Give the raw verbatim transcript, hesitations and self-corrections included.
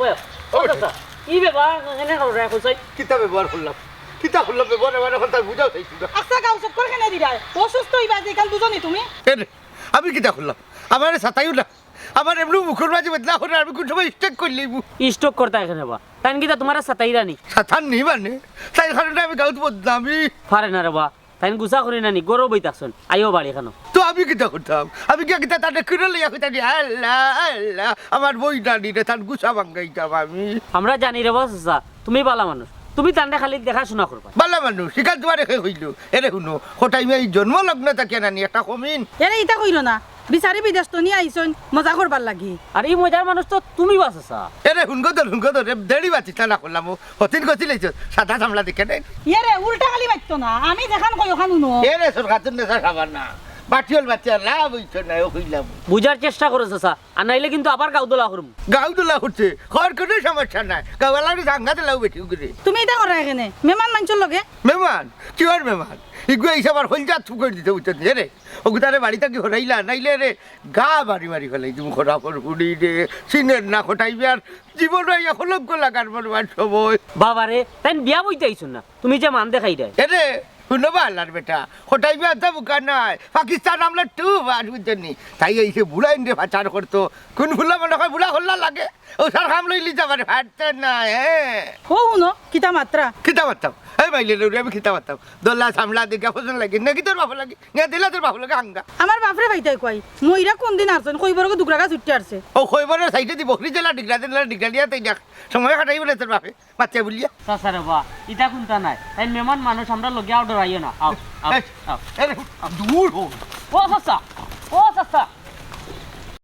ওই, ও চাচা, কি ব্যাপার? এনে খাও রে, কোথায়? কিতা ব্যবহার করলাম? কিতা করলাম ব্যবহার? আমার এখন তার বুঝাও চাইছি না। আচ্ছা, গাউ চক্কর কেনে দিরায়? অসুস্থ অইবা যে, ইখান বুঝো নি তুমি? এ রে, আমি কিতা করলাম? আমারে সাতাইও না। আমার এমনি মুখর মাঝে বেদনা করে, আমি কোন সময় স্ট্রোক করি লাইমু। স্ট্রোক করতা কেনে বা? তাইন কিতা তুমারে সাতাইরা নি? সাতার নি মানে? তাইর কারণে আমি গাউত বদনামি। পারে না রে বা। তাইন গুছা করি না নি, গরব অই থাকছইন। আইও বাড়ি খানো। তো আমি কিতা করতাম? আমি কিয়া কিতা তারে কিনে লইয়া কইতাম নি, "আল্লাহ, আল্লাহ, আমার বইন নানি রে, তান গুছা ভাঙ্গাইতাম আমি।" আমরা জানি রে বা চাচা, তুমি বালা মানুষ। তুমি তানরে খালি দেখাশুনা করবা। বালা মানুষ, ইখান তুমারে কে কইলো? এরে হুনো, কটাই মিয়া ই জন্ম লগ্ন থাকিয়া নানি একটা কমিন। এরে ইতা কইরো না, বিচারি বিদেশ তো নিয়া আইছইন মজা করবার লাগি। আর ই মজার মানুষ তো তুমি বা চাচা। এরে হুন গো ধর, হুন গো ধর, এ দেড়ি বাতি তালা করলাম, ও হতিন গতি লইছ, সাদা চামড়া দেখে নেই। এরে উল্টা গালি মারতো না, আমি যেখান কই ওখান হুনো। এরে সরকার নেশা খাবার না, বাটিওল বাচ্চা লাভ অইতো না, ও কইলাম। বুঝার চেষ্টা করো চাচা, আর নাইলে কিন্তু আবার গাউদলা করমু। গাউদলা করছে, কর কোনো সমস্যা নাই, গাওয়ালারে জাঙ্গা দিলাও বেটি উগরে। তুমি ইতা করো কেনে? মেমান মানষর লগে? মেমান? কিওর মেমান? ইগুয়ে হিসাব আর হইল যা থুকর দিতে বুঝতে দিয়ে রে। ওগুতারে বাড়ি থাকি হরাইলা, নাইলে রে গা বাড়ি বাড়ি ফেলাই তুমি খরাফর ফুড়ি রে, সিনের না খটাইবে আর জীবন হইয়া কলঙ্ক লাগার মরবার সময়। বাবা রে, তাইন বিয়া বইতে আইছইন না, তুমি যে মান দেখাইরায়। এরে, হুনো বা আল্লার বেটা, খটাইবে আর তা বুকা নাই, পাকিস্তান আমলে টু বার বুঝছেন নি? তাই এই যে বুড়া ইন্ডিয়া পাচার করতো, কোন ফুলা মনে হয় বুড়া হল্লা লাগে, ও সার কাম লইলি যাবার ফাটতে না, হ্যাঁ। ও হুনো, কিতা মাতরা? কিতা মাততাম? এই বাইলে লড়ি আমি কিতা মাততাম? দল্লা সামলা দিকে ফসল লাগি, নাকি তোর বাপ লাগি? নিয়া দিলা তোর বাপ লাগে হাঙ্গা। আমার বাপরে ভাইতাই কই, মইরা কোন দিন আরছইন, কইবর গো দুগরা গাছ উঠতে আরছে। ও কইবর সাইডে দি বকরি জেলা ডিগরা দিলা ডিগরা দিয়া তাই দেখ, সময় কাটাইব না তোর বাপে, বাচ্চা বলিয়া। চাচা রে বা, ইতা কুনতা নাই, তাইন মেমান মানুষ, আমরা লগে আও, ডরাইও না, আও, আও, এই, আও। এই রে, দূর হো। ও চাচা, ও চাচা।